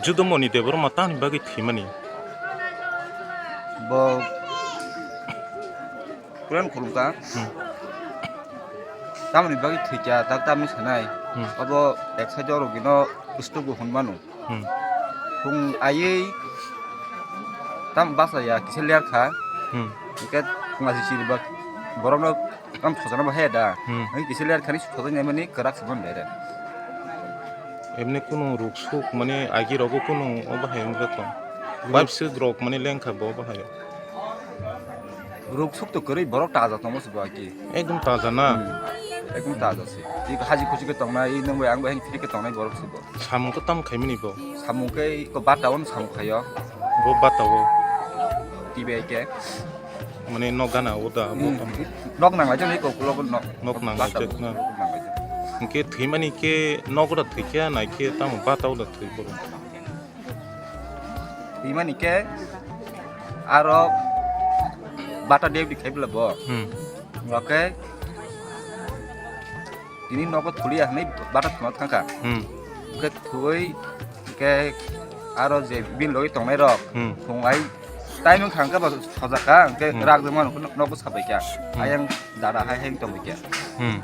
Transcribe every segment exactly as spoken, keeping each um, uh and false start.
Judomoni Debbarma tamni bagwi thwimani? Bo Puran khulumkha. Hmm. Tamoni bagwi thwikha, tak tamni sanai. Hmm. Obo ek side o rogino ustugo hwnmano. Hmm. Hung aiwi tam basa ya kisa ler kha. Hmm. Hingke hung asi siri bak borokno tam thojana bo haya da. Hmm. Hingke kisa ler khani thojani mani kwrak se bon dere. Emni kunu ruk suk mani agi rogo kunu obo hai wngkha tong. Ruk- Pipe suk rok mani lengkha bo obo hai. Ruk suk to kwrwi borok taja tongo se bo agi. Ekdom taja na? Hmm. Ekdom taja se. Iko haji kuchi ke tongnai, i nang bai ang bai hang phiri ke tongnai borok se bo. Samung ko tam khaimani bo? Samung ke iko bata on samung khayo. Bo bata o? T B I ke. Mane nok gana o da bo Hmm. tam? Nok nang lai jani iko kulo nok. Nok nang lai Bata jak o, na? Nok nang lai jak. Hingke thwimani ke nok da thwikya na ke tamo bata o da thwi borok? Thwimani ke aro bata debdi khai bwla bo. Hmm. Oke. Tini nogo thulia hwnwi bata thwna thangkha. Hmm. Oke thwi ke aro je bil loi tongnai rok. Hmm. Thwnglai time wngkha hwnkhe bo sojaka hwnkhe Hmm. rak jemano nogo sabaikha. Hmm. Ayang dada hai hai tongbaikha. Hmm.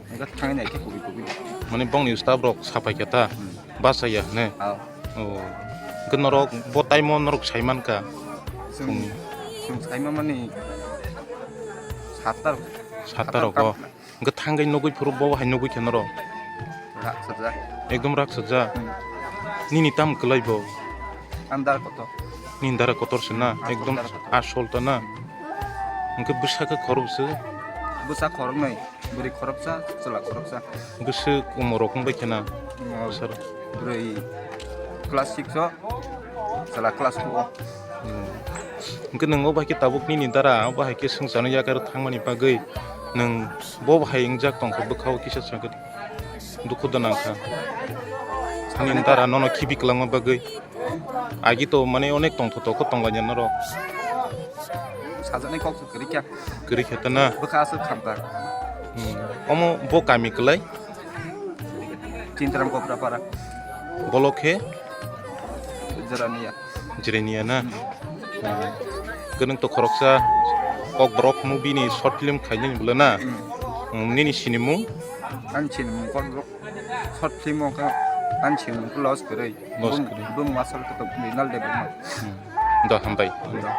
Hingke thangwi nai khe kubui kubui. Mane bongni staff rok sapai khe ta Hmm. bachaya hwnwi. Ah. Oh. Hingke norok bo time o norok sai mankha. Chwng, Phungni. Chwng sai ma mani satta rok. Satta rok o. Hingke thangwi nugui phuru bo hai nugui khe norok. Rak sajak. Ekdom rak sajak. Hmm. Nini tam kwlai bo? Ang dara kotor. Nini dara kotor se na? Asol Ekdom dara kotor. Asol ta na? Hingke bwsa khe khorok se? Bwsa khoroknwi. Bwrwi khoroksa, chwla khoroksa. Bwswk umor rok wng bai kheno? Umor Bwsarok. Bwrwi class six o, chwla class two o. Hmm. Hwnkhe nwng o bai khe tabuk nini dara o bahai khe swngcharno yakar thangmani bagwi nwng bo bahai wngjak tongkha bwkha o kisa sakhe dukhu da nangkha. Nini dara nono khibi kwlangma bagwi. Agi to mane onek tongthotok khe tonglainai norok. Sajaknai kok se kwrwi kha. Kwrwi kha ta na? Bwkha aswk khamta. Hmm. Omo bo kami kwlai? Chintram Koprapara. Bolok khe? Jerania. Jerania na? Hmm. Hmm. Gwnang to khoroksa Kokborok movie ni short film khainani bwle na? Hmm. Hmm, nini sinimung? Ani sinimung Kokborok. Short film o khe ani sinimung khe Los Kwrwi. Los Bung, Kwrwi. Bung masal khe to Mrinal Debbarma. Hmm. Do hambai. Do.